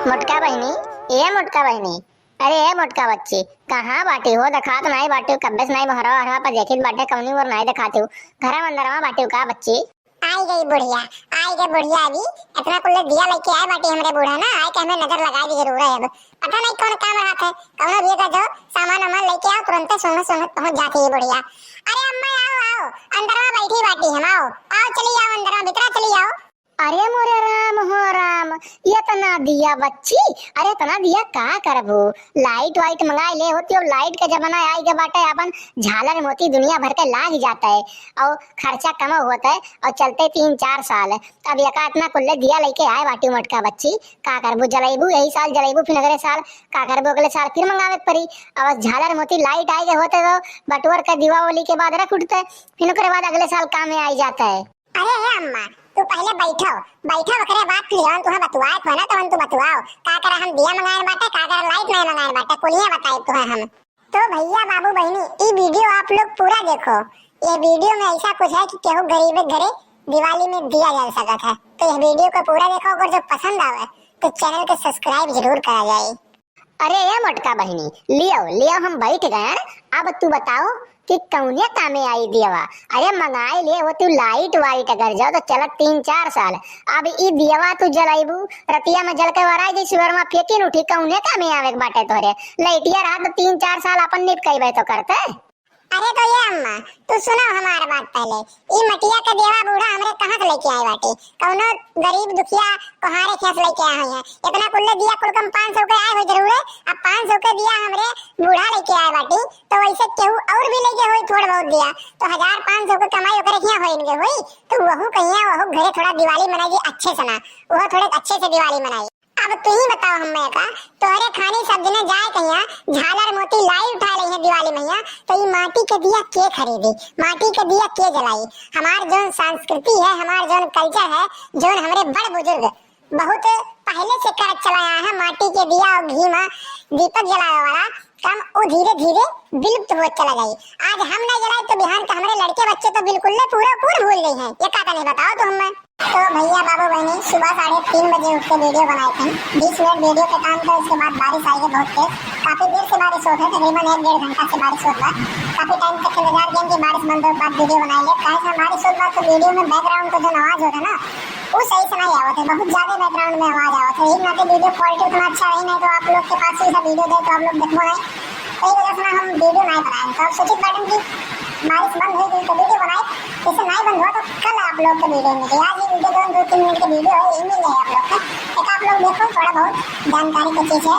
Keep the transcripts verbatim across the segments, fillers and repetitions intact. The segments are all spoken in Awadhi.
मोटका बहिनी, ए मोटका बहिनी, अरे ए मोटका बच्ची, कहाँ बाटी हो? देखात नाई बाटी, कब्बे से नाई बहरवा हरवा पर देखित बाटे, कौनी ओर नाई देखात हो। घरा में अंदरवा बाटी हो का बच्ची? आई गई बुढ़िया, आई गई बुढ़िया। अभी इतना कुल्ले दिया लेके आए बाटी हमरे बूढ़ा ना, आए के हमें नजर लगाए दी जरूर है। अब पता नहीं कौन काम रहा था, कौनो भी का जो सामान वामान लेके आओ, तुरंते सोंघत सोंघत पहुंच जाती है बुढ़िया। अरे अम्मा आओ, आओ, अंदरवा बैठी बाटी हम, आओ, आओ चली आओ अंदरवा, भीतरा चली आओ। अरे मोरे राम हो राम, ये तो ना दिया बच्ची, अरे इतना दिया का करबू? लाइट वाइट मंगाए ले होती, अब लाइट का जमाना आइ गया बाटे, अपन झालर मोती दुनिया भर के लाग जाता है और खर्चा कम होता है और चलते तीन चार साल। अब एका इतना कुल्ले दिया लेके आए बाटी मोटका बच्ची, का करबू? जलैबू यही साल जलैबू, फिर अगले साल का करबू? अगले साल फिर मंगावे के पड़ी। अब झालर मोती लाइट आइ गए होते तो बटोर के दिवाली के बाद रख उठते, फिर ओकरे बाद अगले साल काम में आई जाता है। अरे हे अम्मा, तू पहले बैठो, बैठो, ओकरे बाद फिर जवन तुहे बतुआए थे ना, तवन तू बतुआओ। का करे हम दिया मंगाए बाटे, का करे लाइट नहीं मंगाए बाटे, कुलिया बताई तुहे हम। तो भैया, बाबू, बहिनी, ई वीडियो आप लोग पूरा देखो। ये वीडियो में ऐसा कुछ है कि केहू गरीब के घरे दिवाली में दिया जल सकत है। तो ये वीडियो को पूरा देखो, अगर जो पसंद आवे तो चैनल के सब्सक्राइब जरूर करा जाए। अरे ए मोटका बहिनी, लियो, लियो, हम बैठ गए। अब तू बताओ कि कौने कामे आई दियवा? अरे मंगाए ले हो तू लाइट वाइट, अगर जाओ तो चलत तीन चार साल। अब ई दियवा तू जलाइबू, रतिया में जल के वराई जई, सुबह में फेंकिन उठी, कौने कामे आवे के बाटे तोहरे? लाइटिया रहा तो तीन चार साल अपन निपकैबे तो करते। अरे तो ये अम्मा, तू सुनो हमार बात पहले। ई मटिया के देवा बूढ़ा हमरे कहाँ से लेके आए बाटे? कौनो गरीब दुखिया कोहारे खेस लेके आए हैं। इतना कुल्ले दिया कुल कम पाँच सौ के आए हो जरूर है। अब पाँच सौ के दिया हमरे बूढ़ा लेके आए बाटी, तो वैसे केहू और भी लेके होई थोड़ा बहुत दिया, तो हजार पाँच सौ के कमाई ओकरे किया होई, इनके होई, तो वहू कहिया वहू घरे थोड़ा दिवाली मनाई अच्छे से ना, वह थोड़े अच्छे से दिवाली मनाई। अब तू ही बताओ हमें का, तोहरे खानी सब जने जाए कहिया, झालर मोती लाई उठा रही है दिवाली मैया, तो ई माटी के दिया के खरीदी, माटी के दिया के जलाई? हमार जौन संस्कृति है, हमार जौन कल्चर है, जौन हमरे बड़ बुजुर्ग बहुत पहले से करत चला आया है, माटी के दिया और घी में दीपक जलावे वाला काम, वो धीरे धीरे विलुप्त होत चला जाई। आज हम नहीं जलाई तो बिहान के हमरे लड़के बच्चे तो बिल्कुल ले पूरा पूर भूल गई हैं। ये का तनी बताओ तो हमें। तो भैया, बाबू, बहनी, सुबह साढ़े तीन बजे उठ के वीडियो बनाए थे। बीस मिनट वीडियो के काम था, उसके बाद बारिश आई है बहुत तेज। काफी देर से बारिश होत है, तकरीबन एक डेढ़ घंटा से बारिश होत बा। काफी टाइम तक इंतजार किया कि बारिश बंद हो, बाद वीडियो बनाए ले। काहे से बारिश होत बा तो वीडियो में बैकग्राउंड को जो आवाज होता है ना, वो सही से नहीं आवत है, बहुत ज्यादा बैकग्राउंड में आवाज आवत है। यही नाते वीडियो क्वालिटी उतना अच्छा रही नहीं तो आप लोग के पास ही ऐसा वीडियो दे तो आप लोग देखो नहीं। तो ये वजह से ना हम वीडियो नहीं बनाए। तो आप सोचित बाटन कि बारिश बंद हो गई तो वीडियो बनाए, जैसे नहीं बंद हुआ तो कल आप लोग के वीडियो मिले। आज ये वीडियो दो, दो तीन मिनट के वीडियो है, ये मिल जाए आप लोग का। एक आप लोग देखो, थोड़ा बहुत जानकारी की चीज है।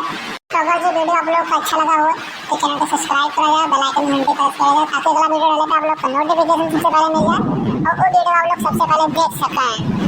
तो अगर ये वीडियो आप लोग को अच्छा लगा हो तो चैनल को सब्सक्राइब करा जाए, बेल आइकन घंटी प्रेस करा जाए, ताकि अगला वीडियो डाले तो आप लोग को नोटिफिकेशन सबसे पहले मिल जाए और वो वीडियो आप लोग सबसे पहले देख सकें।